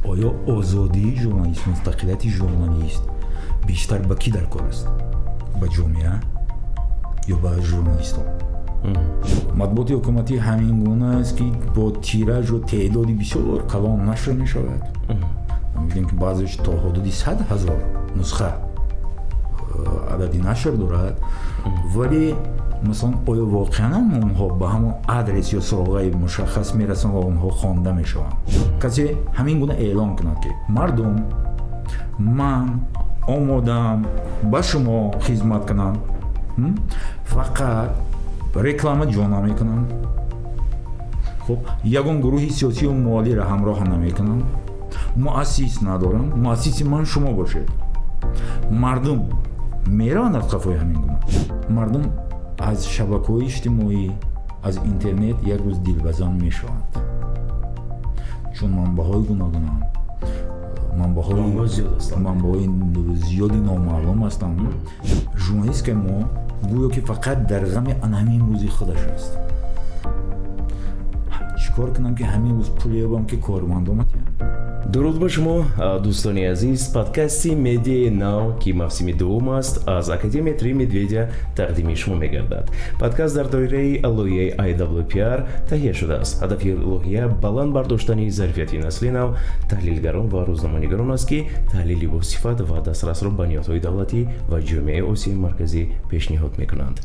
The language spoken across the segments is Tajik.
Оё озодии журналист, мустақилияти журналист бештар ба кӣ дар кор аст? Ба ҷомеа ё ба журналистон? Матбуоти ҳукуматӣ ҳамин гуна аст, ки бо тиражу теъдоди бисёр калон нашр мешавад. Мебинем, ки баъзеш то ҳудуди 100 000 нусха адади нашр дорад, вале масалан, оё воқеан ҳам онҳо ба ҳамон адрес ё суроғаи мушаххас мерасанд ва онҳо хонда мешаванд? Касе ҳамин гуна эълон кунад, ки мардум, ман омодаам ба шумо хизмат кунам, фақат реклама ҷо намекунам, хуб, ягон гурӯҳи сиёсию молиро ҳамроҳ намекунам, муассис надорам, муассиси ман шумо бошед, мардум мераванд аз қафои ҳамин гуна? Мардум аз шабакаҳои иҷтимоӣ, аз интернет як рӯз дилбазан мешаванд, чун манбаъҳои гуногунанд, манбаъҳои зиёди номаълум ҳастанд. Журналистикаи мо гӯё ки фақат дар ғами ана ҳамин рӯзи худаш аст: чӣ кор кунам, ки ҳамин рӯз пул ёбам, ки кормандома тиям. Дуруд ба шумо, дӯстони азиз. Подкасти «Медиаи нав», ки мавсими дуввум аст, аз Академия «Три медведя» тақдими шумо мегардад. Подкаст дар доираи лоиҳаи IWPR таҳия шудааст. Ҳадафи лоиҳа баланд бардоштани зарфияти насли нав, таҳлилгарон ва рӯзноманигарон аст, ки таҳлили босифат ва дастрасро ба ниҳодҳои давлатӣ ва ҷомеаи Осиёи Марказӣ пешниҳод мекунанд.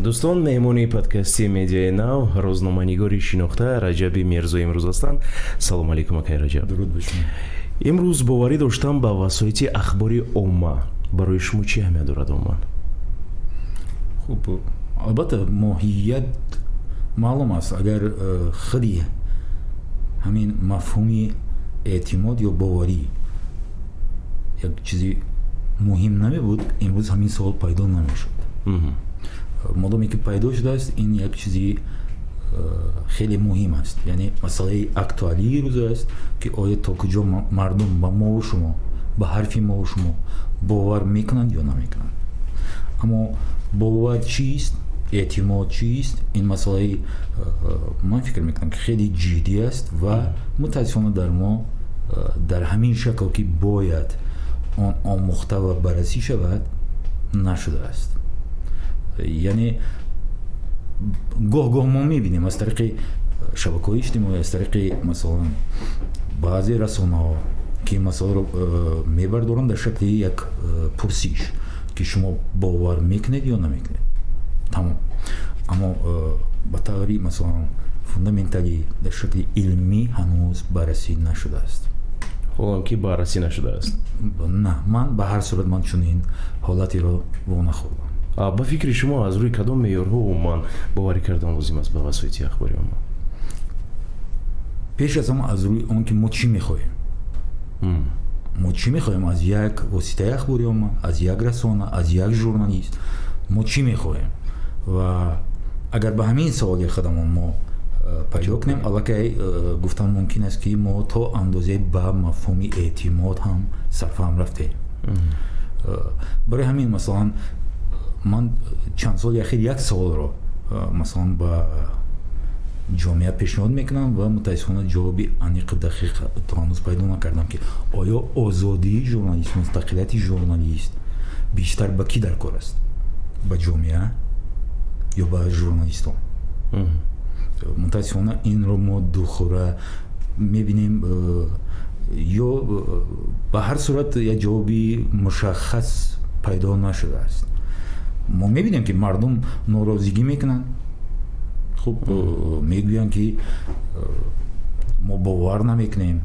Дӯстон, меҳмони подкасти «Медиаи нав» рӯзноманигори шинохта Раҷаби Мирзо имрӯз ҳастанд. Салому алейкум, акай Раҷаб. Дуруд ба шумо. Имрӯз боварӣ доштан ба васоити ахбори омма барои шумо чӣ аҳамият дорад умуман? Хуб, албатта, моҳият маълум аст. Агар худи ҳамин мафҳуми эътимод ё боварӣ як чизи муҳим намебуд, имрӯз ҳамин суол пайдо намешуд. Модоме ки пайдо шудааст, ин як чизи хеле муҳим аст, яъне масъалаи актуалии рӯз аст, ки оё то куҷо мардум ба мову шумо, ба ҳарфи мову шумо бовар мекунанд ё намекунанд. Аммо бовар чист, эътимод чист? Ин масъалаи ман фикр мекунам, ки хеле ҷиддӣ аст ва мутаассифона дар мо дар ҳамин шакл, ки бояд он омӯхта ва баррасӣ шавад, нашудааст. Яъне гоҳ гоҳ мо мебинем аз тариқи шабакаҳои иҷтимоӣ, аз тариқи масалан баъзе расонаҳо, ки ин масъаларо мебардоранд дар шакли як пурсиш, ки шумо бовар мекунед ё намекунед, тамом. Аммо ба таври масалан фундаменталӣ, дар шакли илмӣ ҳанӯз баррасӣ нашудааст. Ҳолам ки баррасӣ нашудааст? На, ман ба ҳар сурат ман чунин ҳолатеро во нахӯрдам. Ба фикри шумо, аз рӯи кадом меъёрҳо умуман боварӣ кардан лозим аст ба васоити ахбори омма? Пеш аз ҳама, аз рӯи он ки мо чӣ мехоҳем, мо чӣ мехоҳем аз як воситаи ахбори омма, аз як расона, аз як журналист мо чӣ мехоҳем? Ва агар ба ҳамин саволи худамон мо пайдо кунем, аллакай гуфтан мумкин аст, ки мо то андозае ба мафҳуми эътимод ҳам сарфаҳм рафтем. Барои ҳамин, масалан, ман чанд соли ахир як саволро масалан ба ҷомеа пешниҳод мекунам ва мутаассифона ҷавоби аниқу дақиқ то ҳанӯз пайдо накардам, ки оё озодии журналист, мустақилияти журналист бештар ба кӣ дар кор аст? Ба ҷомеа ё ба журналистон? Мутаассифона, инро мо духӯра мебинем ё ба ҳар сурат як ҷавоби мушаххас пайдо нашудааст. Мо мебинем, ки мардум норозигӣ мекунанд, хуб, мегӯянд, ки мо бовар намекунем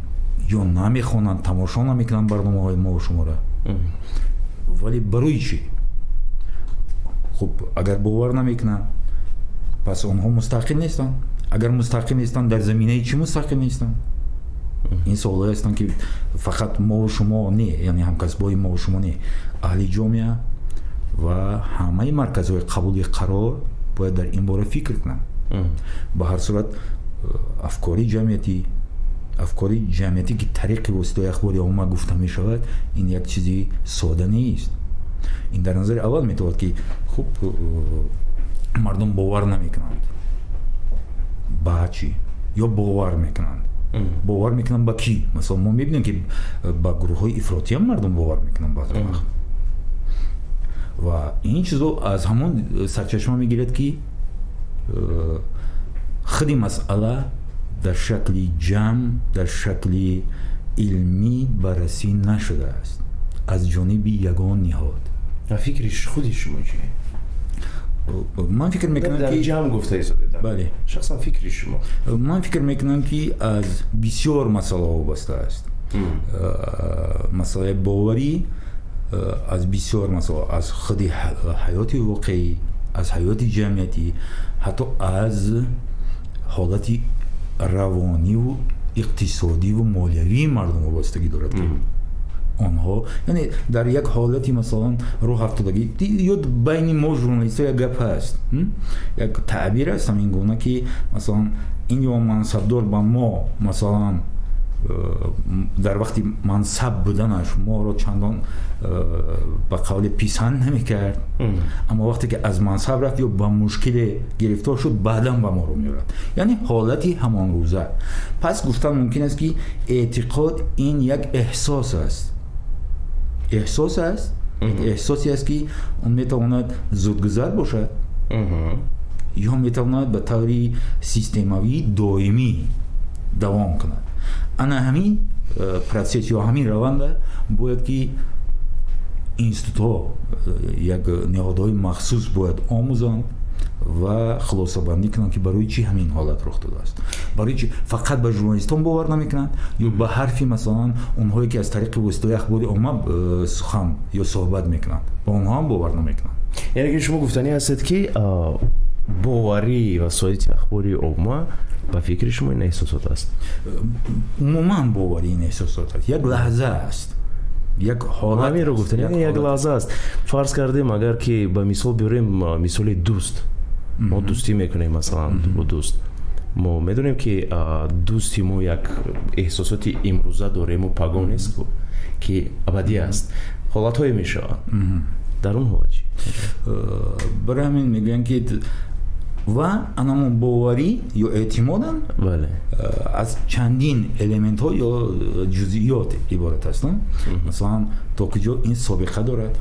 ё намехонанд, тамошо намекунанд барномаҳои мо шуморо. Вале барои чӣ? Хуб, агар бовар намекунанд, пас онҳо мустақил нестанд. Агар мустақил нестанд, дар заминаи чӣ мустақил нестанд? Ин суолҳое ҳастанд, ки фақат мову шумо не, яъне ҳамкасбои мову шумо не, аҳли ҷомеа ва ҳамаи марказҳои қабули қарор бояд дар ин бора фикр кунанд. Ба ҳар сурат, афкори ҷамъиятӣ, ки тариқи воситаҳои ахбори омма гуфта мешавад, ин як чизи сода нест. Ин дар назари аввал метавонад, ки хуб, мардум бовар намекунанд, ба чӣ? Ё бовар мекунанд. Бовар мекунанд ба кӣ? Масалан, мо мебинем, ки ба гурӯҳҳои ифротӣ ҳам мардум бовар мекунанд баъзе вақт, ва ин чизо аз ҳамон сарчашма мегирад, ки худи масъала дар шакли ҷамъ, дар шакли илмӣ баррасӣ нашудааст аз ҷониби ягон ниҳод. Фикри худи шумо чи? Ман фикр мекунам, ки ҷамъ гуфта истодед. Бале. Шахсан фикри шумо? Ман фикр мекунам, ки аз бисёр масъалаҳо вобаста аст масъалаи боварӣ, аз бисёр масъала, аз худи ҳаёти воқеӣ, аз ҳаёти ҷамъиятӣ, ҳатто аз ҳолати равониву иқтисодиву молиявии мардум вобастагӣ дорад, ки онҳо, яъне, дар як ҳолати, масалан, рӯҳафтодагӣ ё байни мо журналистҳо як гап ҳаст, як таъбир аст ҳамин гуна, ки масалан ин ё мансабдор ба мо, масалан, дар вақти мансаб буданаш моро чандон, ба қавле, писанд намекард, аммо вақте ки аз мансаб рафт ё ба мушкиле гирифтор шуд, баъдан ба мо рӯ меорад, яъне ҳолати ҳамон рӯза. Пас гуфтан мумкин аст, ки эътиқод ин як эҳсос аст, эҳсос аст, эҳсосе аст, ки он метавонад зудгузар бошад ё метавонад ба таври системавӣ доимӣ давом кунад. Ана ҳамин процесс ё ҳамин раванда бояд ки институтҳо, як ниҳодҳои махсус бояд омӯзанд ва хулосабандӣ кунанд, ки барои чӣ ҳамин ҳолат рух додааст, барои чӣ фақат ба журналистон бовар намекунанд ё ба ҳарфи, масалан, онҳое, ки аз тариқи воситаҳои ахбори омма сухан ё суҳбат мекунанд, ба онҳо ҳам бовар намекунанд. Яъне ки шумо гуфтанӣ ҳастед, ки боварии васоити ахбори омма, ба фикри шумо, ин эҳсосот аст? Умуман боварӣ ин эҳсосот аст, як лаҳза аст, як ҳолат. Ҳаминро гуфтан, як лаҳза аст. Фарз кардем, агар ки ба мисол биёрем мисоли дӯст, мо дӯстӣ мекунем, масалан, бо дӯст. Мо медонем, ки дӯсти мо як эҳсосоти имрӯза дорему пагоҳ нест, ки абадӣ аст. Ҳолатҳое мешаванд. Дар он ҳолат чӣ? Барои ҳамин мегӯянд, ки ва анамон боварӣ ё эътимодам аз чандин элементҳо ё ҷузъиёт иборат ҳастанд. Масалан, то куҷо ин собиқа дорад,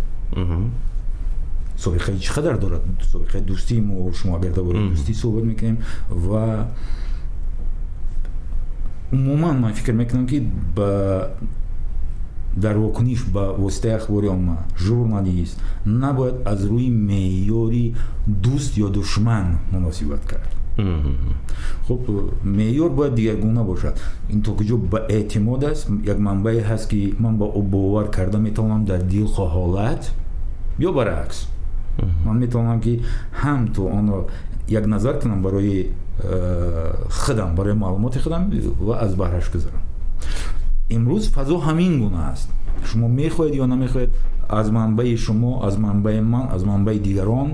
собиқаи чӣ қадар дорад, собиқаи дӯстии мо шумо, агар дар бораи дӯстӣ суҳбат мекунем. Ва умуман ман фикр мекунам, ки ба дар вокуниш ба воситаи ахбори омма журналист набояд аз рӯи меъёри дӯст ё душман муносибат кард. Хуб, меъёр бояд дигаргуна бошад: ин то куҷо ба эътимод аст, як манбае ҳаст, ки ман ба ӯ бовар карда метавонам дар дилхоҳ ҳолат, ё баръакс, ман метавонам, ки ҳам то онро як назар кунам барои худам, барои маълумоти худам ва аз баҳраш гузарам. Имрӯз фазо ҳамин гуна аст: шумо мехоҳед ё намехоҳед, аз манбаи шумо, аз манбаи ман, аз манбаи дигарон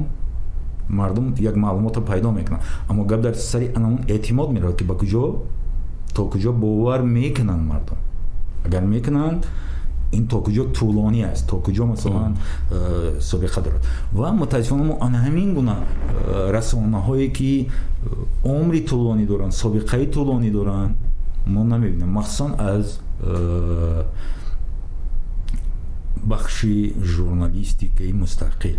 мардум як маълумотро пайдо мекунанд, аммо гап дар сари анамон эътимод меравад, ки ба куҷо, то куҷо бовар мекунанд мардум. Агар мекунанд, ин то куҷо тӯлонӣ аст, то куҷо, масалан, собиқа дорад. Ва мутаассифона мо ана ҳамин гуна расонаҳое, ки умри тӯлонӣ доранд, собиқаи тӯлонӣ доранд, мо намебинем, махсусан аз бахши журналистикаи мустақил.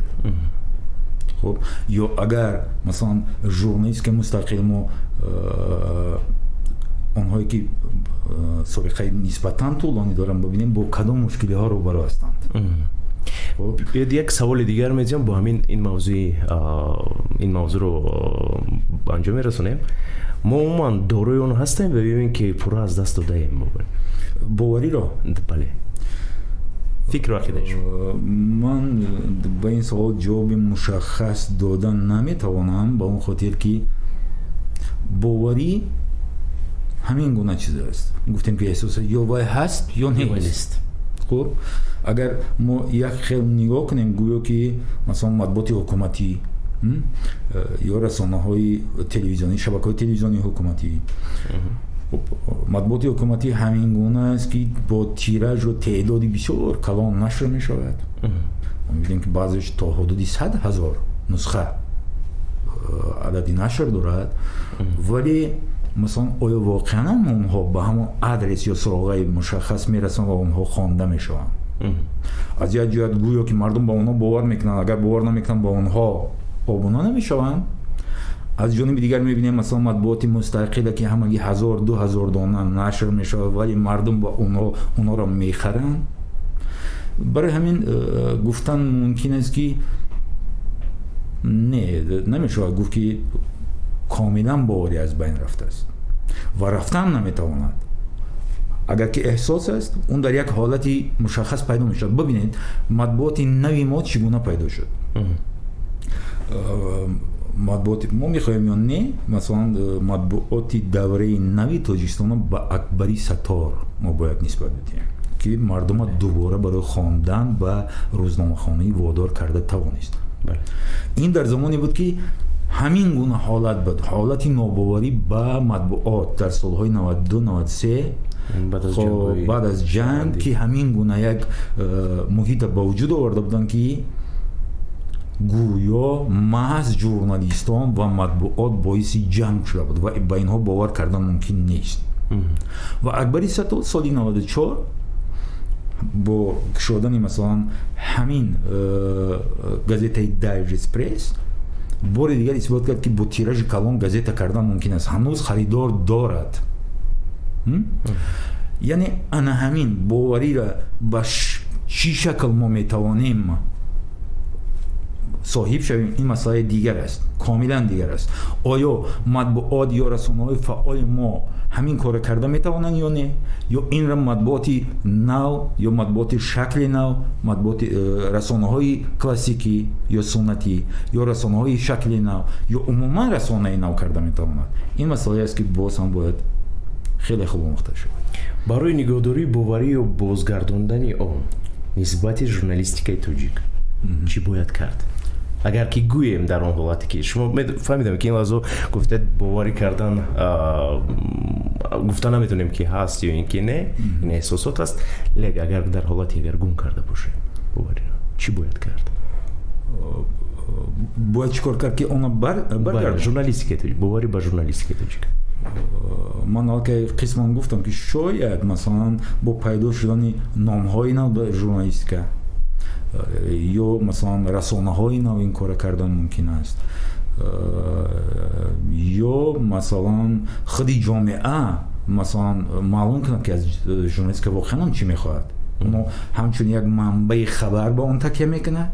Хуб, ё агар, масалан, журналистикаи мустақил, мо онҳое, ки собиқаи нисбатан тӯлонӣ доранд, бибинем, бо кадом мушкилиҳо рӯбарӯ ҳастанд. Биёед, як саволи дигар медиҳам, бо ҳамин ин мавзӯъро ба анҷом мерасонем. Мо умуман дорои он ҳастем ва бибинем, ки пурра аз даст додаем? Бовариро? Бале, фикру ақидаи шумо. Ман ба ин савол ҷавоби мушаххас дода наметавонам, ба он хотир ки боварӣ ҳамин гуна чиз аст. Гуфтем, ки эҳсос ё вай ҳаст, ё нест. Хуб, агар мо як хел нигоҳ кунем, гӯё ки, масалан, матбуоти ҳукуматӣ ё расонаҳои телевизионӣ, шабакаҳои телевизионии ҳукуматӣ. Матбуоти ҳукуматӣ ҳамин гуна аст, ки бо тиражу теъдоди бисёр калон нашр мешавад. Мо мебинем, ки баъзеш то ҳудуди 100 000 нусха адади нашр дорад, вале Масалан, оё воқеан онҳо ба ҳамон адрес ё суроғаи мушаххас мерасанд ва онҳо хонда мешаванд? Аз як ҷиҳат гӯё ки мардум ба онҳо бовар мекунанд, агар бовар намекунанд, ба онҳо обуна намешаванд. Аз ҷониби дигар мебинем, масалан, матбуоти мустақила, ки ҳамагӣ 1000-2000 дона нашр мешавад, вале мардум ба онҳоро мехаранд. Барои ҳамин гуфтан мумкин аст, ки не, намешавад гуфт, ки комилан боварӣ аз байн рафтааст ва рафтан наметавонад. Агар ки эҳсос аст, он дар як ҳолати мушаххас пайдо мешавад. Бибинед, матбуоти нави мо чӣ гуна пайдо шуд. Матбуоти мо, мехоҳем ё не, масалан, матбуоти давраи нави Тоҷикистонро ба Акбари Саттор мо бояд нисбат бидиҳем, ки мардума дубора барои хондан ба рӯзномахонӣ водор карда тавонист. Ин дар замоне буд, ки ҳамин гуна ҳолат буд, ҳолати нобоварӣ ба матбуот дар солҳои 92-93, баъд аз ҷанг, ки ҳамин гуна як муҳита ба вуҷуд оварда буданд, ки гӯё маҳз журналистон ва матбуот боиси ҷанг шуда буд ва ба инҳо бовар кардан мумкин нест. Ва Акбари Саттор соли 94 бо кушодани, масалан, ҳамин газетаи Дайджест Пресс бори дигар исбот кард, ки бо тиражи калон газета кардан мумкин аст, ҳанӯз харидор дорад. Яъне ана ҳамин бовариро ба чӣ шакл мо метавонем соҳиб шавем, ин масъалаи дигар аст, комилан дигар аст. Оё матбуот ё расонаҳои фаъоли мо ҳамин корро карда метавонанд ё не, ё инро матбуоти нав ё матбуоти шакли нав, матбуоти расонаҳои классикӣ ё суннатӣ, ё расонаҳои шакли нав, ё умуман расонаи нав карда метавонад, ин масъалае аст, ки боз ҳам бояд хеле хуб омӯхта шавад. Барои нигоҳдории боварӣ ё бозгардондани он нисбати журналистикаи тоҷик чӣ бояд кард? Агар ки гӯем, дар он ҳолате ки шумо, фаҳмидам, ки ин лаҳзо гуфтед, боварӣ кардан, гуфта наметавонем, ки ҳаст ё ин ки не, ин эҳсосот аст. Лек агар дар ҳолате агар гум карда бошем бовариро, чӣ бояд кард? Бояд чӣ кор кард, ки она баргардад? Журналистикаи тоҷик, боварӣ ба журналистикаи тоҷик. Ман аллакай қисман гуфтам, ки шояд, масалан, бо пайдо шудани номҳои нав дар журналистика ё, масалан, расонаҳои нав ин кора кардан мумкин аст, ё, масалан, худи ҷомеа, масалан, маълум кунад, ки аз журналистика воқеан чӣ мехоҳад. Оно ҳамчун як манбаи хабар ба он такя мекунад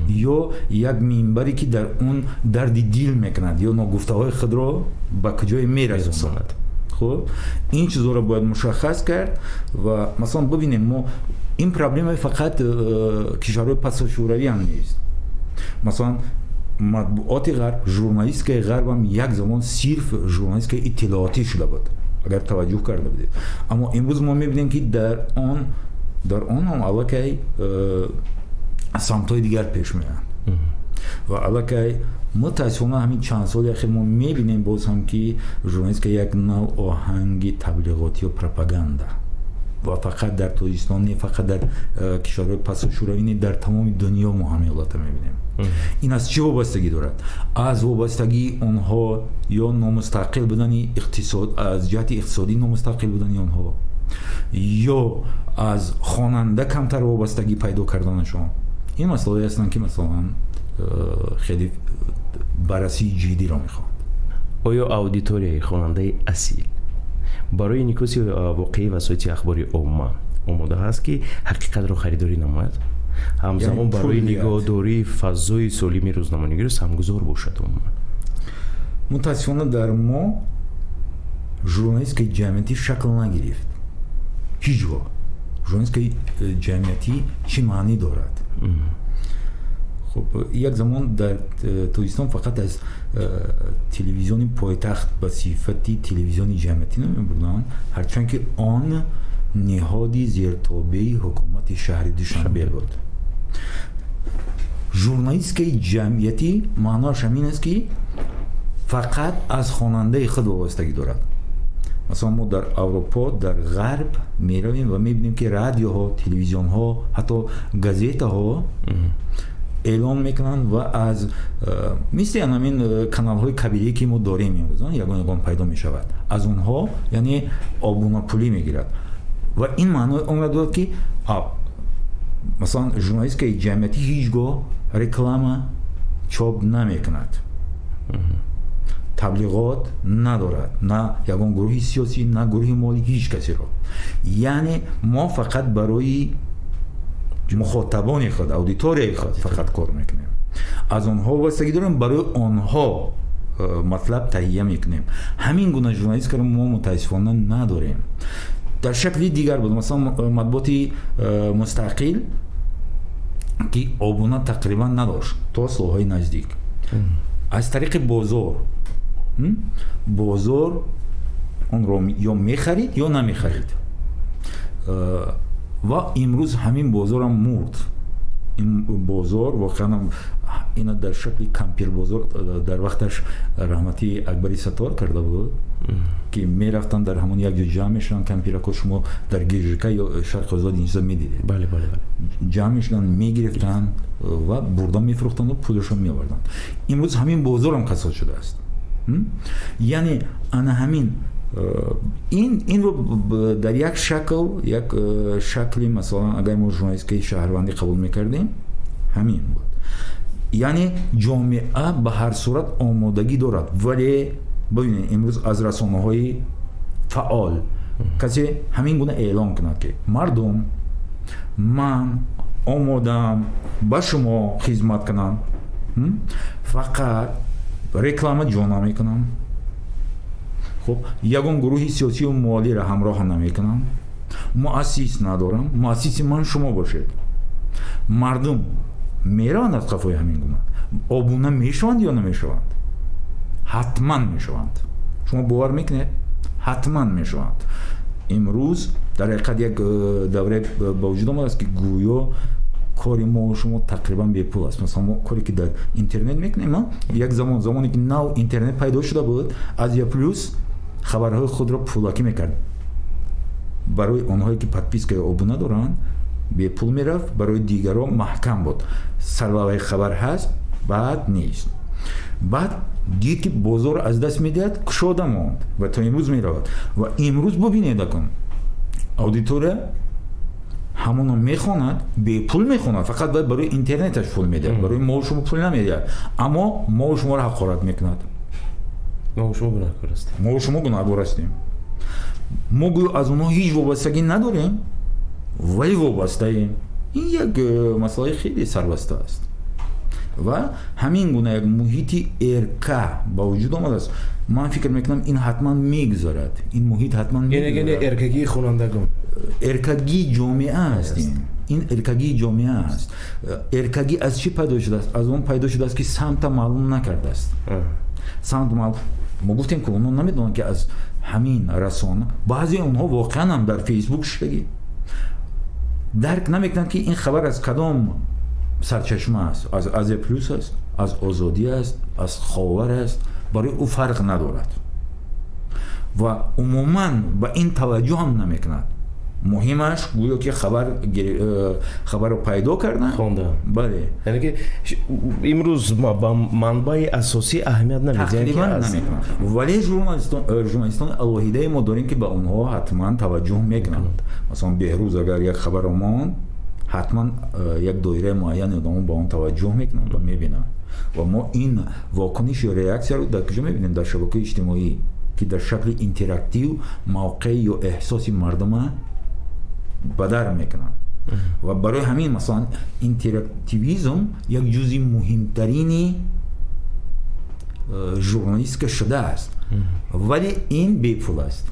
ё як минбаре, ки дар он дарди дил мекунад ё ногуфтаҳои худро ба куҷое мерасонад. Хуб, ин чизҳоро бояд мушаххас кард. Ва, масалан, бибинем, мо ин проблемаи фақат кишварҳои пасашӯравӣ ҳам нест. Масалан, матбуоти ғарб, журналистикаи ғарбам як замон сирф журналистикаи иттилоотӣ шуда буд, агар таваҷҷӯҳ карда будед. Аммо имрӯз мо мебинем, ки дар он ҳам аллакай самтҳои дигар пеш меоянд. Ва аллакай, мутаассифона, ҳамин чанд соли ахир мо мебинем боз ҳам, ки журналистика як нав оҳанги таблиғотӣ ё пропаганда, ва фақат дар Тоҷикистон не, фақат дар кишварҳои пасашӯравӣ не, дар тамоми дунё мо ҳамин ҳолата мебинем. Ин аз чӣ вобастагӣ дорад? Аз вобастагии онҳо ё номустақил будани иқтисод, аз ҷиҳати иқтисодӣ номустақил будани онҳо, ё аз хонанда камтар вобастагӣ пайдо карданашон. Ин масъалае ҳастанд, ки, масалан, хеле баррасии ҷиддиро мехоҳанд. Оё аудиторияи хонандаи асил барои инъикоси воқеии васоити ахбори омма омода ҳаст, ки ҳақиқатро харидорӣ намояд, ҳамзамон барои нигоҳдории фазои солими рӯзноманигорӣ саҳмгузор бошад умуман? Мутаассифона, дар мо журналистикаи ҷамъиятӣ шакл нагирифт ҳеҷ гоҳ. Журналистикаи ҷамъиятӣ чӣ маънӣ дорад? Хуб, як замон дар Тоҷикистон фақат аз телевизиони пойтахт ба сифати телевизиони ҷамъиятӣ намебурданд, ҳарчанд ки он ниҳоди зертобеи ҳукумати шаҳри Душанбе буд. Журналистикаи ҷамъиятӣ маъноаш ҳамин аст, ки фақат аз хонандаи худ вобастагӣ дорад. Масалан, мо дар Аврупо, дар Ғарб меравем ва мебинем, ки радиоҳо, телевизионҳо, ҳатто газетаҳо. Эълон мекунанд ва аз мисли ҳамин каналҳои кабелӣ, ки мо дорем имрӯз, ягон ягон пайдо мешавад, аз онҳо, яъне, обунапулӣ мегирад. Ва ин маънои онро дорад, ки масалан журналистикаи ҷамъиятӣ ҳеҷ гоҳ реклама чоп намекунад, таблиғот надорад, на ягон гурӯҳи сиёсӣ, на гурӯҳи молӣ, ҳеҷ касеро. Яъне мо фақат барои мухотабони худ, аудиторияи худ фақат кор мекунем, аз онҳо вобастагӣ дорем, барои онҳо матлаб таҳия мекунем. Ҳамин гуна журналистикаро мо мутаассифона надорем. Дар шакли дигар буд, масалан, матбуоти мустақил, ки обуна тақрибан надошт то солҳои наздик, аз тариқи бозор, бозор онро ё мехарид, ё намехарид. Ва имрӯз ҳамин бозорам мурд. Ин бозор воқеан ина дар шакли кампирбозор дар вақташ раҳмати Акбари Саттор карда буд, ки мерафтанд, дар ҳамон як ҷо ҷамъ мешуданд кампирако. Шумо дар ГЖК ё Шарқи Озод ин чиза медидед. бале бале Ҷамъ мешуданд, мегирифтанд ва бурда мефурӯхтанду пулашон меоварданд. Имрӯз ҳамин бозорам касод шудааст. Яъне ана ҳамин инро дар як шакл, як шакли, масалан, агар мо журналистикаи шаҳрвандӣ қабул мекардем, ҳамин буд. Яъне ҷомеа ба ҳар сурат омодагӣ дорад, вале бибинед, имрӯз аз расонаҳои фаъол касе ҳамин гуна эълон кунад, ки мардум, ман омодаам ба шумо хизмат кунам, фақат реклама ҷо намекунам, хуб, ягон гурӯҳи сиёсию молиро ҳамроҳ намекунам, муассис надорам, муассиси ман шумо бошед, мардум мераванд аз қафои ҳамин гуна, обуна мешаванд ё намешаванд? Ҳатман мешаванд. Шумо бовар мекунед, ҳатман мешаванд. Имрӯз дар ҳақиқат як давре ба вуҷуд омадааст, ки гӯё кори мо шумо тақрибан бепул аст. Масалан, мо коре ки дар интернет мекунем, як замон, замоне ки нав интернет пайдо шуда буд, Азия Плюс хабарҳои худро пулакӣ мекард. Барои онҳое ки подписка ё обуна доранд, бепул мерафт, барои дигарон маҳкам буд, сарлавҳаи хабар ҳаст, баъд нест. Баъд дид, ки бозор аз даст медиҳад, кушода монд ва то имрӯз меравад. Ва имрӯз бубинед, акун аудитория ҳамоно мехонад, бепул мехонад, фақат бояд барои интернеташ пул медиҳад, барои мо шумо пул намедиҳад, аммо мо шуморо ҳақорат мекунад. Мо шумо гунаҳкор ҳастем. Мо шумо гунаҳкор ҳастем. Мо гӯё аз онҳо ҳеҷ вобастагӣ надорем, вале вобастаем. Ин як масъалаи хеле сарбаста аст ва ҳамин гуна як муҳити эрка ба вуҷуд омадааст. Ман фикр мекунам, ин ҳатман мегузарад, ин муҳит ҳатман. Яъне эркагии хонандагон. Эркагии ҷомеа аст. Ин эркагии ҷомеа аст. Эркагӣ аз чӣ пайдо шудааст? Аз он пайдо шудааст, ки самта маълум накардааст. Самт маълум, мо гуфтем, ки онҳо намедонанд, ки аз ҳамин расона, баъзе онҳо воқеан ҳам дар Фейсбук шудагӣ, дарк намекунанд, ки ин хабар аз кадом сарчашма аст, аз Азия Плюс аст, аз Озодӣ аст, аз Ховар аст, барои ӯ фарқ надорад ва умуман ба ин таваҷҷӯҳ ҳам намекунад. Муҳимаш гӯё ки хабар, хабарро пайдо кардан. Хондан. Бале. Яъне ки имрӯз ба манбаи асосӣ аҳамият намедиҳанд. Намекунанд, вале журналистони алоҳидае мо дорем, ки ба онҳо ҳатман таваҷҷӯҳ мекунанд. Масалан, Беҳрӯз агар як хабаро монд, ҳатман як доираи муайяни одамон ба он таваҷҷӯҳ мекунанд ва мебинанд. Ва мо ин вокуниш ё реаксияро дар куҷо мебинем? Дар шабакаи иҷтимоӣ, ки дар шакли интерактив мавқеъ ё эҳсоси мардума бадар мекунанд. Ва барои ҳамин, масалан, интерактивизм як ҷузъи муҳимтарини журналистика шудааст, вале ин бепул аст.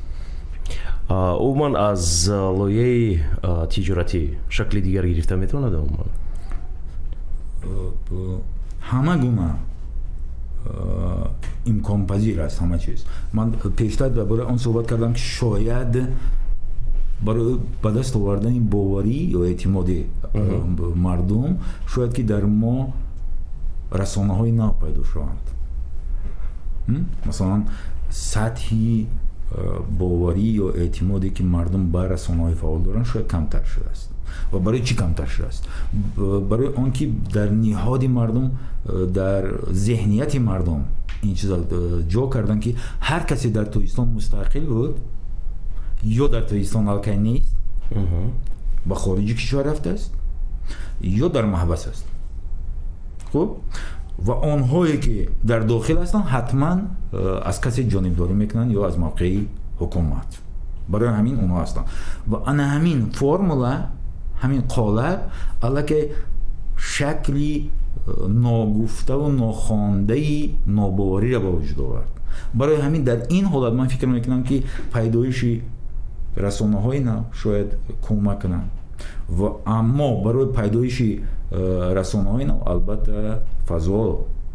Умуман аз лоиҳаи тиҷоратӣ шакли дигар гирифта метавонад умуман? Ҳама гуна имконпазир аст, ҳама чиз. Ман пештар дар бораи он суҳбат кардам, ки шояд барои ба даст овардани боварӣ ё эътимоди мардум, шояд ки дар мо расонаҳои нав пайдо шаванд, масалан, сатҳи Боварӣ ё эътимоде ки мардум ба расонаҳои фаъол доранд, шояд камтар шудааст. Ва барои чӣ камтар шудааст? Барои он ки дар ниҳоди мардум, дар зеҳнияти мардум ин чиза ҷо кардан, ки ҳар касе дар Тоҷикистон мустақил буд, ё дар Тоҷикистон аллакай нест, ба хориҷи кишвар рафтааст, ё дар маҳбас аст. Хуб, ва онҳое ки дар дохил ҳастанд, ҳатман аз касе ҷонибдорӣ мекунанд ё аз мавқеи ҳукумат. Барои ҳамин онҳо ҳастанд. Ва ана ҳамин формула, ҳамин қолаб аллакай шакли ногуфтаву нохондаи нобовариро ба вуҷуд овард. Барои ҳамин дар ин ҳолат ман фикр мекунам, ки пайдоиши расонаҳои нав шояд кӯмак кунанд. Ва аммо барои пайдоиши расонаҳои нав, албатта,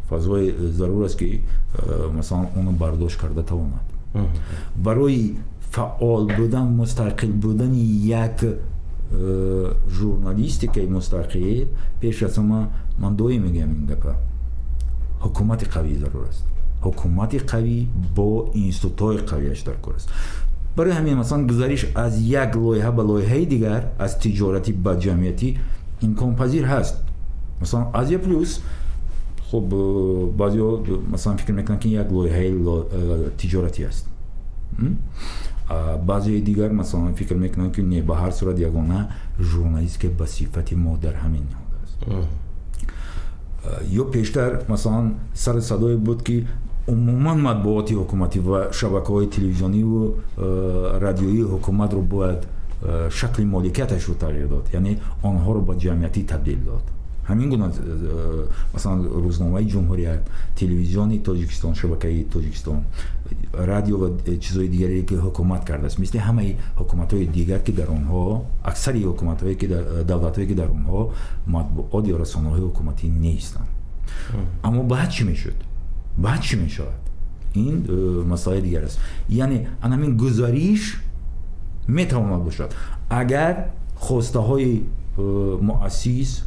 фазои зарур аст, ки масалан онро бардошт карда тавонад. Барои фаъол будан, мустақил будани як журналистикаи мустақил, пеш аз ҳама, ман доим мегӯям ин гапа, ҳукумати қавӣ зарур аст. Ҳукумати қавӣ бо институтҳои қавиаш дар кор аст. Барои ҳамин, масалан, гузариш аз як лоиҳа ба лоиҳаи дигар, аз тиҷоратӣ ба ҷамъиятӣ имконпазир ҳаст. Масалан, Азия Плюс, хуб, баъзеҳо, масалан, фикр мекунанд, ки як лоиҳаи тиҷоратӣ аст. Баъзеи дигар, масалан, фикр мекунанд, ки не, ба ҳар сурат ягона журналист ба сифати мо дар ҳамин ниҳод аст. Ё пештар, масалан, сари садое буд, ки умуман матбуоти ҳукуматӣ ва шабакаҳои телевизиониву радиоии ҳукуматро бояд шакли моликияташро тағйир дод, яъне онҳоро ба ҷамъиятӣ табдил дод. Ҳамин гуна, масалан, рӯзномаи Ҷумҳурият, телевизиони Тоҷикистон, шабакаи Тоҷикистон, радио ва чизҳои дигаре ки ҳукумат кардааст, мисли ҳамаи ҳукуматҳои дигар, ки дар онҳо, аксари ҳукуматҳое ки давлатҳое ки дар онҳо матбуот ё расонаҳои ҳукуматӣ нестанд. Аммо баъд чӣ мешуд, баъд чӣ мешавад, ин масъалаи дигар аст. Яъне анамин гузариш метавонад бошад, агар хостаҳои муассис,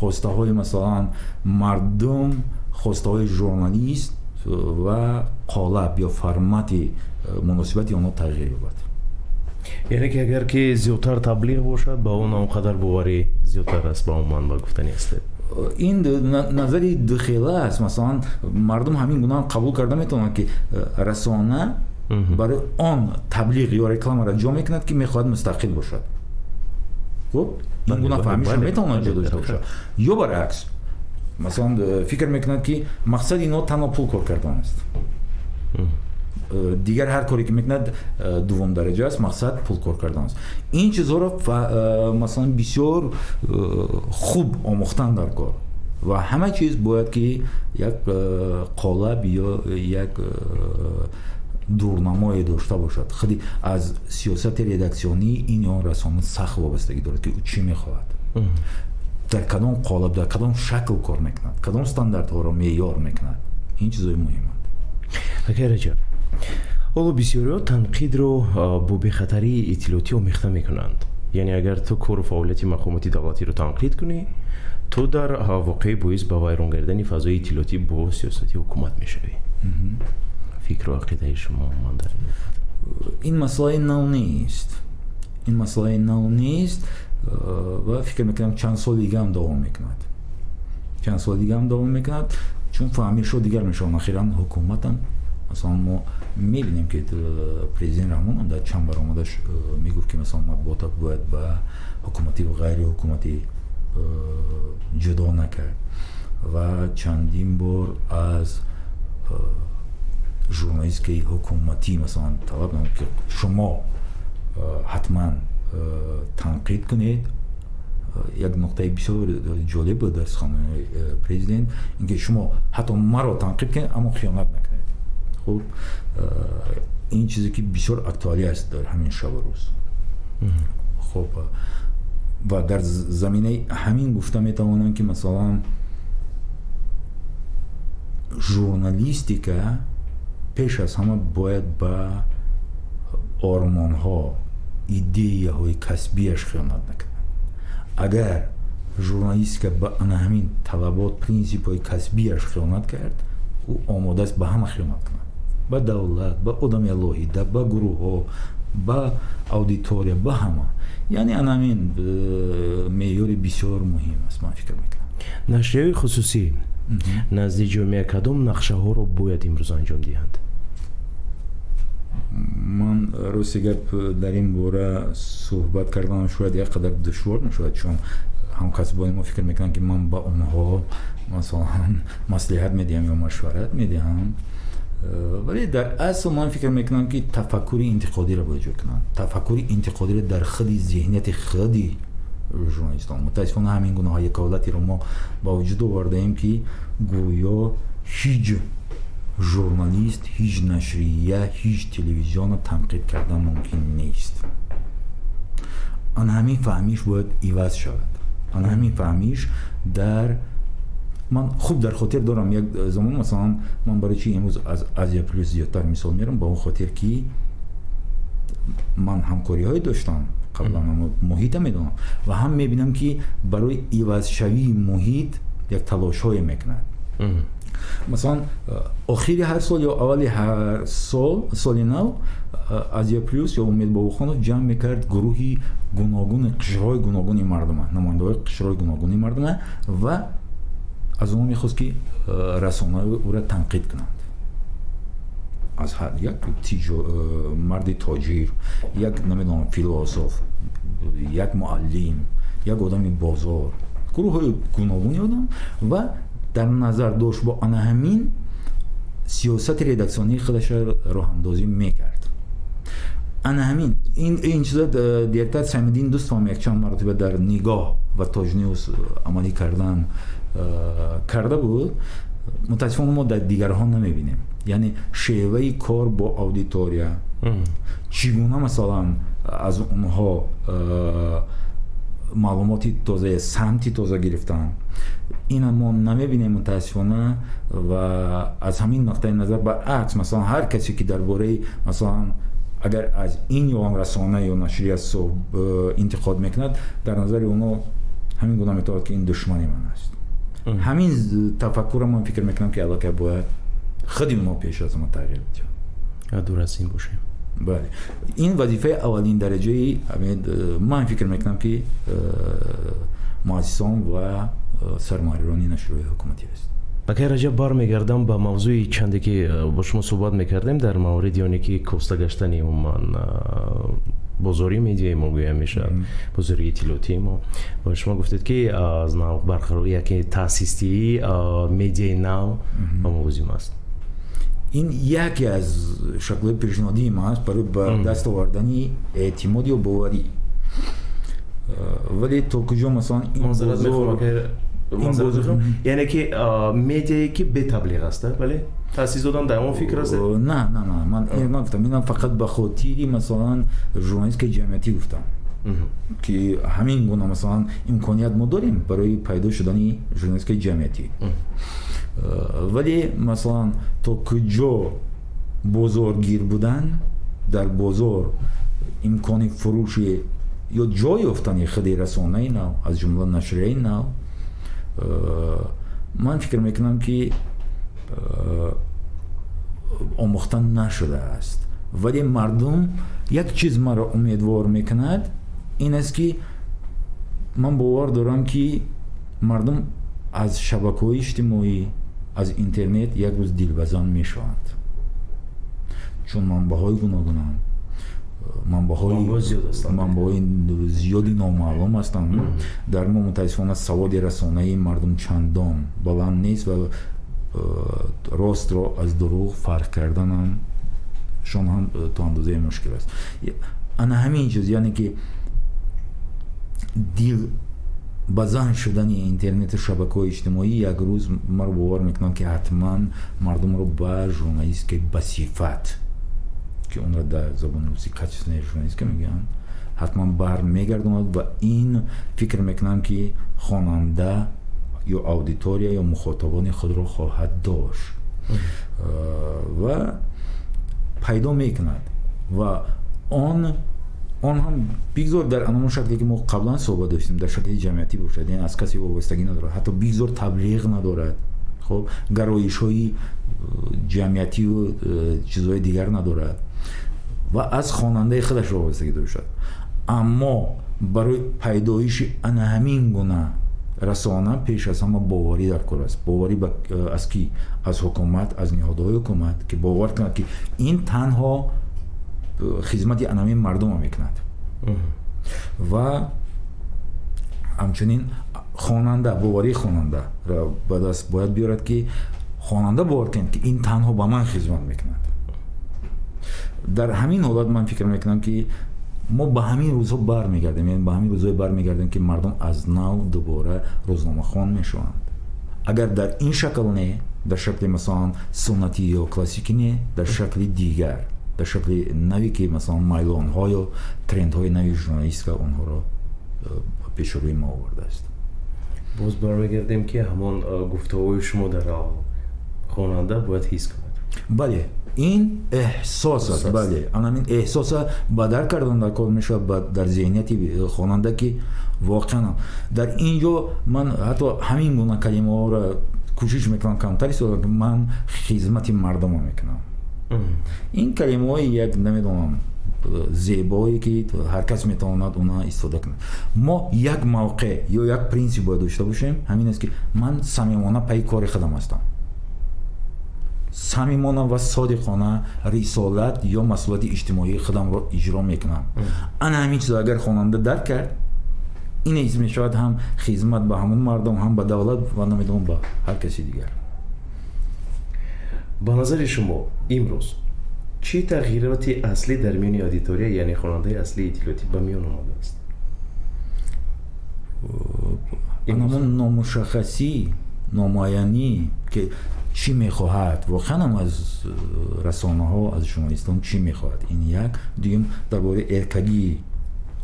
хостаҳои, масалан, мардум, хостаҳои журналист ва қолаб ё формати муносибати онҳо тағйир ёбад. Яъне ки агар ки зиёдтар таблиғ бошад, ба он он қадар боварӣ зиёдтар аст, ба он ман ба гуфтанӣ ҳастед? Ин назари духела аст. Масалан, мардум ҳамин гуна қабул карда метавонад, ки расона барои он таблиғ ё рекламаро ҷо мекунад, ки мехоҳад мустақил бошад. Хуб, ин гуна фаҳмиша метавонад ҷо дошта бошад. Ё баръакс, масалан, фикр мекунад, ки мақсади инҳо танҳо пул кор кардан аст, дигар ҳар коре ки мекунад, дуввум дараҷа аст, мақсад пул кор кардан аст. Ин чизҳоро, масалан, бисёр хуб омӯхтан дар кор ва ҳама чиз бояд ки як қолаб ё як дурнамое дошта бошад. Худи аз сиёсати редаксионии ин ё он расона сахт вобастагӣ дорад, ки ӯ чӣ мехоҳад, дар кадом қолаб, дар кадом шакл кор мекунад, кадом стандартҳоро меъёр мекунад. Ин чизҳои муҳиманд. Акай Раҷаб, ҳоло бисёриҳо танқидро бо бехатарии иттилоотӣ омехта мекунанд. Яъне агар ту кору фаъолияти мақомоти давлатиро танқид кунӣ, ту дар воқеъ боис ба вайрон гардани фазои иттилоотӣ бо сиёсати ҳукумат мешавӣ. Фикру ақидаи шумо ман дар ин масъалаи нав нест. Ин масъалаи нав нест ва фикр мекунам, чанд соли дигаам давом мекунад, чанд соли дигаам давом мекунад, чун фаҳмишҳо дигар мешаванд. Ахиран ҳукуматам, масалан, мо мебинем, ки президент Раҳмон дар чанд баромадаш мегуфт, ки, масалан, матбуота бояд ба ҳукуматӣ ва ғайриҳукуматӣ ҷудо накард ва чандин бор аз журналистикаи ҳукуматӣ, масалан, талаб намуд, ки шумо ҳатман танқид кунед. Як нуқтаи бисёр ҷолиб буд дар суханони президент, ин ки шумо ҳатто маро танқид кунед, аммо хиёнат накунед. Хуб, ин чизе ки бисёр актуалӣ аст дар ҳамин шабу рӯз. Хуб, ва дар заминаи ҳамин гуфта метавонам, ки, масалан, журналистика пеш аз ҳама бояд ба ормонҳо, идеяҳои касбияш хиёнат накунад. Агар журналистика ба ана ҳамин талабот, принсипҳои касбияш хиёнат кард, ӯ омода аст ба ҳама хиёнат кунад. Ба давлат, ба одами алоҳида, ба гурӯҳҳо, ба аудитория, ба ҳама. Яъне ана ҳамин меъёри бисёр муҳим аст, ман фикр мекунам. Нашрияҳои хусусӣ назди ҷомеа кадом нақшаҳоро бояд имрӯз анҷом диҳанд? Ман, рости гап, дар ин бора суҳбат карданам шояд як қадар душвор мешавад, чун ҳамкасбони мо фикр мекунанд, ки ман ба онҳо, масалан, маслиҳат медиҳам ё машварат медиҳам. Вале дар асл ман фикр мекунам, ки тафаккури интиқодиро бояд ҷой кунанд, тафаккури интиқодиро дар худи зеҳнияти худи журналистон. Мутаассифона, ҳамин гуна як ҳолатеро мо ба вуҷуд овардаем, ки гӯё ҳеҷ журналист, ҳеҷ нашрия, ҳеҷ телевизионро танқид кардан мумкин нест. Ана ҳамин фаҳмиш бояд иваз шавад. Ана ҳамин фаҳмиш дар ман хуб дар хотир дорам, як замон, масалан, ман барои чи имрӯз аз Азия Плюс зиёдтар мисол меорам? Ба он хотир, ки ман ҳамкориҳое доштам қаблан, муҳита медонам ва ҳам мебинам, ки барои ивазшавии муҳит як талошҳое мекунад. Масалан, охири ҳар сол ё аввали ҳар сол, соли нав, Азия Плюс ё Умед Бобохонов ҷамъ мекард гурӯҳи гуногуни, қишрҳои гуногуни мардума, намояндаҳои қишрҳои гуногуни мардума ва аз онҳо мехост, ки расонаҳои ӯра танқид кунанд. Аз ҳар як марди тоҷир, як, намедонам, философ, як муаллим, як одами бозор, гурӯҳҳои гуногуни одам ва дар назар дошт бо ана ҳамин сиёсати редаксионии худашро роҳандозӣ мекард. Ана ҳамин ин чиза дертар Самиддин Дӯстовам якчанд маротиба дар Нигоҳ ва Тоҷнюс амалӣ кардан карда буд. Мутаассифона, мо дар дигарҳо намебинем, яъне шеваи кор бо аудитория чӣ гуна, масалан, аз онҳо маълумоти тоза, самти тоза гирифтан, ина мо намебинем, мутаассифона. Ва аз ҳамин нуқтаи назар, баръакс, масалан, ҳар касе ки дар бораи, масалан, агар аз ин ё он расона ё нашрия интиқод мекунад, дар назари онҳо ҳамин гуна метавонад, ки ин душмани ман аст. Ҳамин тафаккурро ман фикр мекунам, ки аллакай бояд худи онҳо пеш аз ҳама тағйир бидиҳанд. Дур аз ин бошем. Бале, ин вазифаи аввалин дараҷаи, ман фикр мекунам, ки муассисон ва сармуҳаррирони нашрияҳои ҳукуматӣ аст. Акай Раҷаб, бармегардам ба мавзӯи чанде, ки бо шумо суҳбат мекардем дар мавриди оне, ки коста гаштани умуман бозори медиаи мо, гӯя мешавад, бозори иттилоотии мо. Ва шумо гуфтед, ки аз нав барқарор, яке таъсисдиҳии медиаи нав ба мо лозим аст. Ин яке аз шаклҳои пешниҳодии ман аст барои ба даст овардани эътимод ё боварӣ. Вале то куҷо, масалан, ин бозор, яъне ки медиае, ки бетаблиғ аст, бале, таъсис додан дар он фикр аст? На, на, на, ман нагуфтам. Инам фақат ба хотири, масалан, журналистикаи ҷамъиятӣ гуфтам, ки ҳамин гуна, масалан, имконият мо дорем барои пайдо шудани журналистикаи ҷамъиятӣ. Вале, масалан, то куҷо бозоргир будан, дар бозор имкони фурӯши ё ҷой ёфтани худи расонаи нав, аз ҷумла нашрияи нав, ман фикр мекунам, ки омӯхта нашудааст. Вале мардум, як чиз маро умедвор мекунад, ин аст, ки ман бовар дорам, ки мардум аз шабакаҳои иҷтимоӣ, аз интернет як рӯз дилбазан мешаванд, чун манбаъҳои гуногунанд, манбаъҳои зиёди номаълум ҳастанд. Дар мо, мутаассифона, саводи расонаии мардум чандон баланд нест ва ростро аз дурӯғ фарқ карданам шон ҳам то андозае мушкил аст. Ана ҳамин чиз, яъне ки дил базан шудани интернету шабакаҳои иҷтимоӣ, як рӯз маро бовар мекунам, ки ҳатман мардумро ба журналистикаи басифат, ки онро дар забони русӣ качественная журналистика мегӯянд, ҳатман бармегардонад. Ва ин фикр мекунам, ки хонанда ё аудитория ё мухотабони худро хоҳад дошт ва пайдо мекунад. Ва он ҳам бигзор дар анамон шакле, ки мо қаблан суҳбат доштем, дар шакли ҷамъиятӣ бошад, яъне аз касе вобастагӣ надорад, ҳатто бигзор таблиғ надорад. Хуб, гароишҳои ҷамъиятию чизҳои дигар надорад ва аз хонандаи худаш вобастагӣ дошад. Аммо барои пайдоиши ана ҳамин гуна расона пеш аз ҳама боварӣ дар кор аст. Боварӣ аз кӣ? Аз ҳукумат, аз ниҳодҳои ҳукумат, ки бовар кунад, ки ин танҳо хизмати ана ҳамин мардумро мекунад. Ва ҳамчунин хонанда, боварии хонанда ба даст бояд биёрад, ки хонанда бовар кунад, ки ин танҳо ба ман хизмат мекунад. Дар ҳамин ҳолат ман фикр мекунам, ки мо ба ҳамин рӯзҳо бармегардем, яъне ба ҳамин рӯзҳое бармегардем, ки мардум аз нав дубора рӯзномахон мешаванд. Агар дар ин шакл не, дар шакли масалан суннатӣ ё классикӣ не, дар шакли дигар, дар шакли наве, ки масалан майлонҳо ё трендҳои нави журналистика онҳоро пеши рӯи мо овардааст. Боз бармегардем, ки ҳамон гуфтаҳои шумо дар аввал: хонанда бояд ҳис кунад. Бале, ин эҳсос аст. Бале, ана ҳамин эҳсоса ба дарк кардан дар кор мешавад дар зеҳнияти хонанда, ки воқеан дар ин ҷо ман ҳатто ҳамин гуна калимаҳоро кӯшиш мекунам камтар истифода кунам. Ман хизмати мардумро мекунам. Ин калимаҳои як, намедонам, зебое, ки ҳар кас метавонад она истифода кунад. Мо як мавқеъ ё як принсип бояд дошта бошем, ҳамин аст, ки ман самимона пайи кори худам ҳастам, самимона ва содиқона рисолат ё масъулияти иҷтимоии худамро иҷро мекунам. Ана ҳамин чизо агар хонанда дарк кард, ин ҳис мешавад ҳам хизмат ба ҳамон мардум, ҳам ба давлат ва, намедонам, ба ҳар каси дигар. Ба назари шумо, имрӯз чӣ тағйироти аслӣ дар миёни аудитория, яъне хонандаи аслии иттилоотӣ, ба миён омадааст? Ҳамон номушаххасӣ, номуайянӣ, ки чӣ мехоҳад воқеан аз расонаҳо, аз журналистон чӣ мехоҳад. Ин як. Дуюм, дар бораи эркагии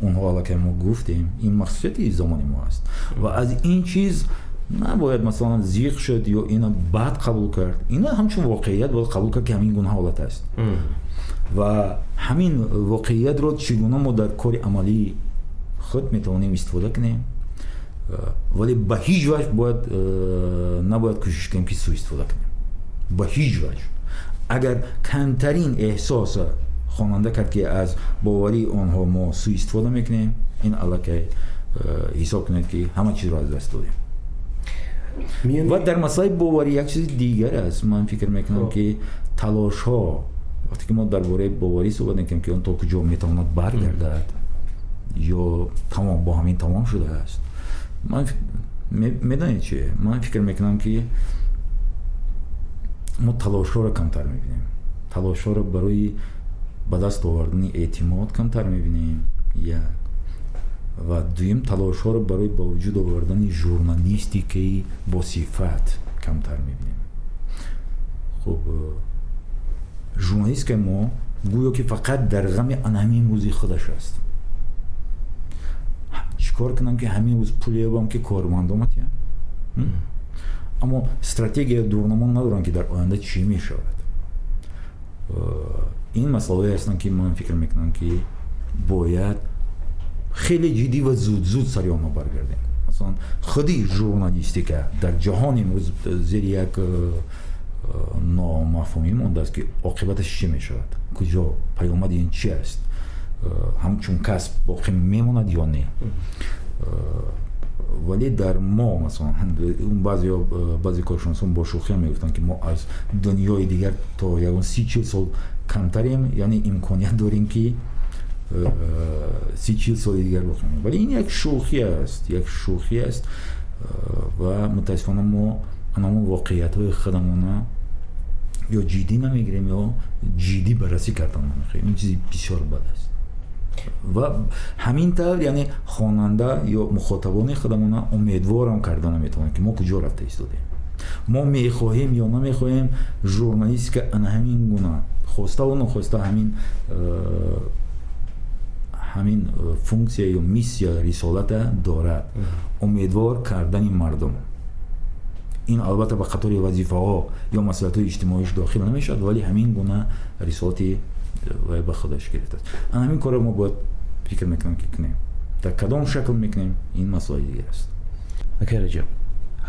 онҳо аллакай мо гуфтем, ин махсусияти замони мо аст ва аз ин чиз набояд масалан зиқ шуд ё ина бад қабул кард. Ина ҳамчун воқеият бояд қабул кард, ки ҳамин гуна ҳолат аст ва ҳамин воқеиятро чӣ гуна мо дар кори амалии худ метавонем истифода кунем. Вале ба ҳеҷ ваҷҳ бояд набояд кӯшиш кунем, ки суистифода кунем, ба ҳеҷ ваҷҳ. Агар камтарин эҳсоса хонанда кард, ки аз боварии онҳо мо суистифода мекунем, ин аллакай ҳисоб кунед, ки ҳама чизро аз даст додем. Ва дар масъалаи боварӣ як чизи дигар аст. Ман фикр мекунам, ки талошҳо, вақте ки мо дар бораи боварӣ суҳбат мекунем, ки он то куҷо метавонад баргардад ё тамом бо ҳамин тамом шудааст, ман медонед чи, ман фикр мекунам, ки мо талошҳоро камтар мебинем, талошҳоро барои ба даст овардани эътимод камтар мебинем, як. Ва дуюм, талошҳоро барои ба вуҷуд овардани журналистикаи босифат камтар мебинем. Хуб, журналистикаи мо гӯё ки фақат дар ғами ана ҳамин рӯзи худаш аст: чӣ кор кунам, ки ҳамин рӯз пул ёбам, ки кормандома тиям. Аммо стратегия, дурнамо надорам, ки дар оянда чӣ мешавад. Ин масъалаҳое ҳастанд, ки ман фикр мекунам, ки бояд хеле ҷиддӣ ва зуд зуд сари онҳо баргардем. Масалан, худи журналистика дар ҷаҳон имрӯз зери як номафҳумӣ мондааст, ки оқибаташ чӣ мешавад, куҷо, паёмади ин чӣ аст, ҳамчун касб боқӣ мемонад ё не. Вале дар мо масалан баъзеҳо, баъзе коршиносон бо шӯхиам мегуфтанд, ки мо аз дунёи дигар то ягон 30-40 сол камтарем, яъне имконият дорем, ки 30-40 соли дигар боқӣ. Вале ин як шӯхӣ аст, як шӯхӣ аст. Ва мутаассифона мо анамон воқеиятҳои худамона ё ҷиддӣ намегирем, ё ҷиддӣ баррасӣ кардан намехоҳем. Ин чизи бисёр бад аст. Ва ҳамин тавр, яъне хонанда ё мухотабони худамона умедворам карда наметавонем, ки мо куҷо рафта истодем. Мо мехоҳем ё намехоҳем, журналистика ана ҳамин гуна, хоставу нохоста, ҳамин функсия ё миссия, рисолата дорад: умедвор кардани мардум. Ин албатта ба қатори вазифаҳо ё масъулиятҳои иҷтимоиш дохил намешавад, вале ҳамин гуна рисолати вай ба худаш гирифтааст. Ана ҳамин корро мо бояд, фикр мекунам, ки кунем. Дар кадом шакл мекунем, ин масъалаи дигар аст. Акай Раҷаб,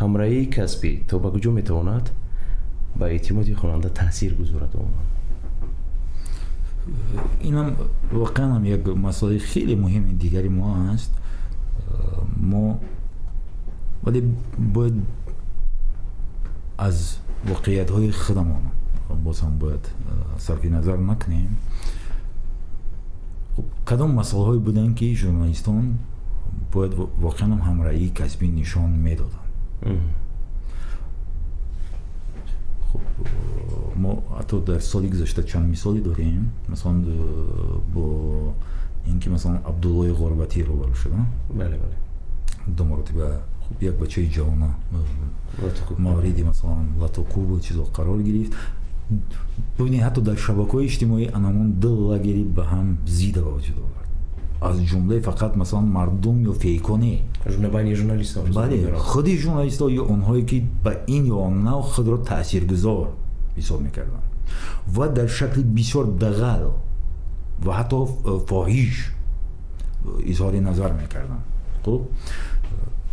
Ҳамроҳии касбӣ то ба куҷо метавонад ба эътимоди хонанда таъсир гузорад умуман? Инам воқеан ҳам як масъалаи хеле муҳими дигари мо аст. Мо вале бояд аз воқеиятҳои худамон боз ҳам бояд сарфи назар накунем. Хуб, кадом масъалаҳое буданд, ки журналистон бояд воқеан ҳам ҳамроҳии касбӣ нишон медоданд? Хуб, мо ҳатто дар соли гузашта чанд мисоле дорем, масалан бо ин ки масалан Абдуллои Ғурбатӣ рӯбарӯ шуда. Бале, бале. Ду маротиба, хуб, як бачаи ҷавона мавриди масалан латукӯбу чизо қарор гирифт. Бибинед, ҳатто дар шабакаҳои иҷтимоӣ анамон ду лагери ба ҳам зида ба вуҷуд овард, аз ҷумлаи фақат масалан мардум ё фейко не, байни журналистҳо. Бале, худи журналистҳо ё онҳое ки ба ин ё он нав худро таъсиргузор ҳисоб мекарданд ва дар шакли бисёр дағал ва ҳатто фоҳиш изҳори назар мекарданд. Хуб,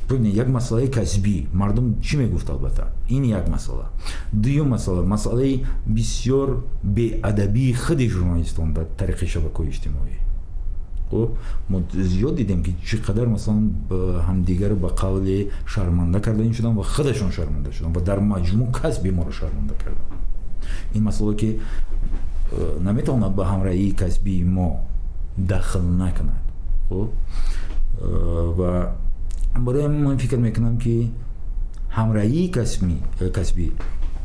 бибинед, як масъалаи касбӣ мардум чӣ мегуфт? Албатта, ин як масъала. Дуюм масъала, масъалаи бисёр беадабии худи журналистон дар тариқи шабакаҳои иҷтимоӣ. Хуб, мо зиёд дидем, ки чӣ қадар масалан ҳамдигарро ба қавле шарманда карда шуданд ва худашон шарманда шуданд ва дар маҷмӯъ касби моро шарманда карданд. Ин масъала ки наметавонад ба ҳамроҳии касбии мо дахл накунад. Хуб, ва барои ман фикр мекунам, ки ҳамроҳии касбӣ,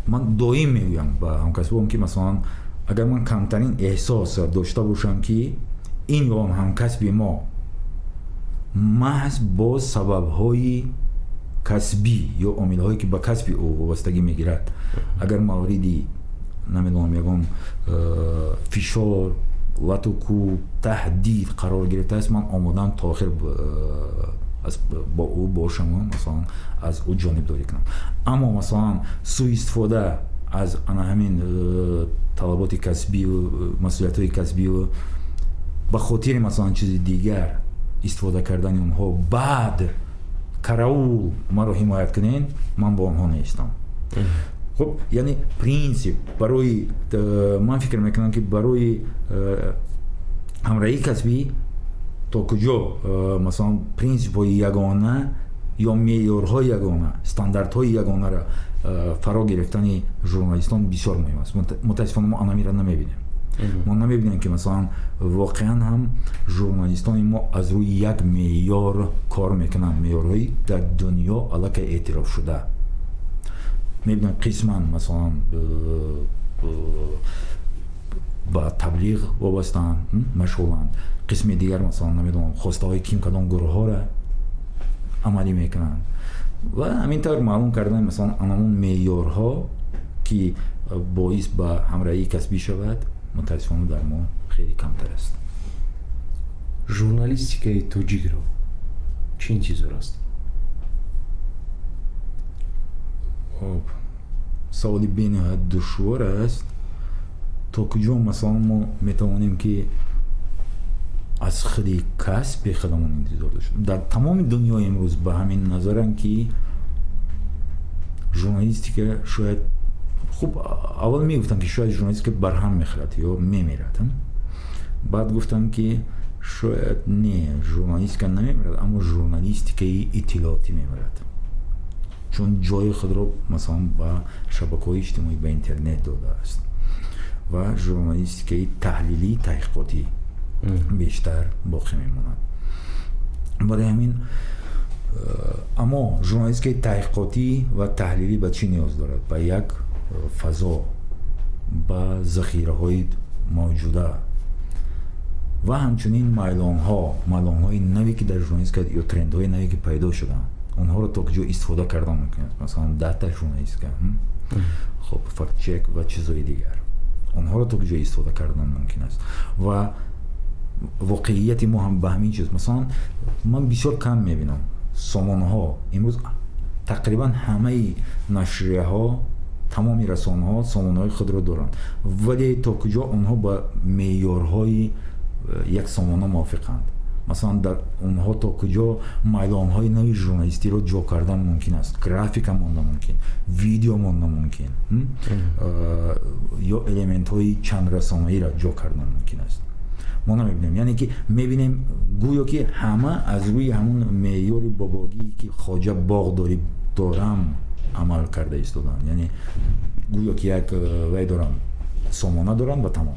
ман доим мегӯям ба ҳамкасбом, ки масалан агар ман камтарин эҳсос дошта бошам, ки ин ё он ҳамкасби мо маҳз бо сабабҳои касбӣ ё омилҳое, ки ба касби ӯ вобастагӣ мегирад, агар мавриди, намедонам, ягон фишор, латукӯб, таҳдид қарор гирифтааст, ман омодаам то охир бо ӯ бошаму масалан аз ӯ ҷонибдорӣ кунам. Аммо масалан сӯистифода аз ана ҳамин талаботи касбию масъулиятҳои касбию ба хотири масалан чизи дигар истифода кардани онҳо, баъд караул, маро ҳимоят кунен, ман бо онҳо нестам. Хуб, яъне принсип барои ман фикр мекунам, ки барои ҳамроҳии касбӣ то куҷо масалан принсипҳои ягона ё меъёрҳои ягона, стандартҳои ягонаро фаро гирифтани журналистон бисёр муҳим аст. Мутаассифона, мо анамиро намебинем. Мо намебинем, ки масалан воқеан ҳам журналистони мо аз рӯи як меъёр кор мекунанд, меъёрҳои дар дунё аллакай эътирофшуда. Мебинем, қисман масалан ба таблиғ вобастаанд, машғуланд, қисми дигар масалан, намедонам, хостаҳои ким, кадом гурӯҳҳоро амалӣ мекунанд. Ва ҳамин тавр маълум кардани масалан анамон меъёрҳо, ки боис ба ҳамроҳии касбӣ шавад, мутаассифона, дар мо хеле камтар аст. Журналистикаи тоҷикро чӣ интизор аст? Хуб, саволи бениҳоят душвор аст. То куҷо масалан мо метавонем, ки аз худи касби худамон интизор дошт? Дар тамоми дунё имрӯз ба ҳамин назаранд, ки журналистика шояд, хуб, аввал мегуфтанд, ки шояд журналистика барҳам мехӯрад ё мемирад, баъд гуфтанд, ки шояд не, журналистика намемирад, аммо журналистикаи иттилоотӣ мемирад, чун ҷои худро масалан ба шабакаҳои иҷтимоӣ, ба интернет додааст ва журналистикаи таҳлилӣ, таҳқиқотӣ бештар боқӣ мемонад. Барои ҳамин, аммо журналистикаи таҳқиқотӣ ва таҳлилӣ ба чӣ ниёз дорад? Ба як фазо, ба захираҳои мавҷуда ва ҳамчунин майлонҳо, майлонҳои наве, ки дар журналистика ё трендҳои наве, ки пайдо шуданд, онҳоро то куҷо истифода кардан мумкин аст. Масалан дата журналистика, хуб, фактчек ва чизҳои дигар, онҳоро то куҷо истифода кардан мумкин аст? Ва воқеияти мо ҳам ба ҳамин чиз. Масалан, ман бисёр кам мебинам сомонаҳо. Имрӯз тақрибан ҳамаи нашрияҳо, тамоми расонаҳо сомонаҳои худро доранд, вале то куҷо онҳо ба меъёрҳои як сомона мувофиқанд? Масалан, дар онҳо то куҷо майлонҳои нави журналистиро ҷо кардан мумкин аст, графика монда мумкин, видео монда мумкин, ё элементҳои чандрасонаиро ҷо кардан мумкин аст. Мо намебинем, яъне ки мебинем гӯё ки ҳама аз рӯи ҳамун меъёри бобогӣ, ки хоҷа боғ дорӣ дорам, амал карда истоданд. Яъне гӯё ки як вай дорам, сомона дорам ва тамом.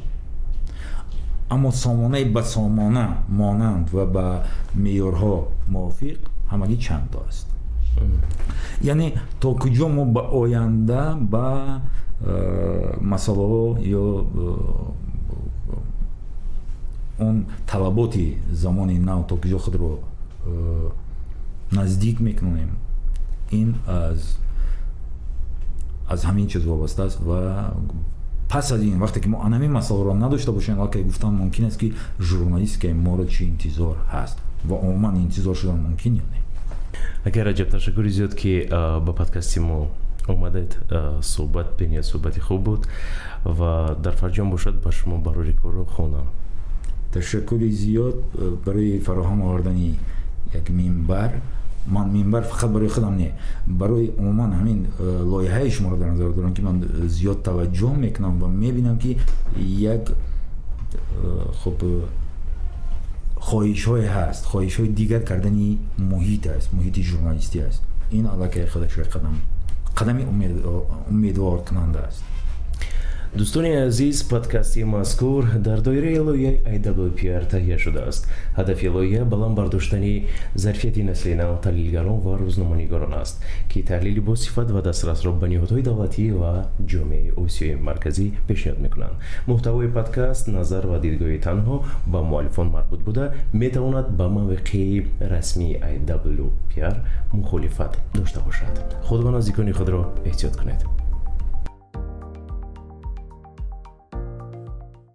Аммо сомонаи ба сомона монанд ва ба меъёрҳо мувофиқ ҳамагӣ чанд то аст. Яъне то куҷо мо ба оянда ба масъалаҳо ё он талаботи замони нав то куҷо худро наздик мекунем, ин аз ҳамин чиз вобаста аст. Ва пас аз ин, вақте ки мо анамин масъаларо надошта бошем, аллакай гуфтан мумкин аст, ки журналистикаи моро чӣ интизор ҳаст ва умуман интизор шудан мумкин ё не. Акай Раҷаб, ташаккури зиёд, ки ба подкасти мо омадед. Суҳбат бениҳоят суҳбати хуб буд ва дар фарҷом бошад, ба шумо барори корро хонам. Ташаккури зиёд барои фароҳам овардани як минбар. Ман минбар фақат барои худам не, барои умуман ҳамин лоиҳаи шуморо дар назар дорам, ки ман зиёд таваҷҷӯҳ мекунам ва мебинам, ки як хуб хоҳишҳое ҳаст, хоҳишҳои дигар кардани муҳит аст, муҳити журналистӣ аст. Ин аллакай худаш як қадами умедворкунанда аст. Дӯстони азиз, подкасти мазкур дар доираи лоиҳаи IWPR таҳия шудааст. Ҳадафи лоиҳа баланд бардоштани зарфияти насли нав, таҳлилгарон ва рӯзноманигорон аст, ки таҳлили босифат ва дастрасро ба ниҳодҳои давлатӣ ва ҷомеаи Осиёи Марказӣ пешниҳод мекунанд. Муҳтавои подкаст назар ва дидгоҳи танҳо ба муаллифон марбут буда, метавонад ба мавқеи расмии IWPR мухолифат дошта бошад. Худ ва наздикони худро эҳтиёт кунед.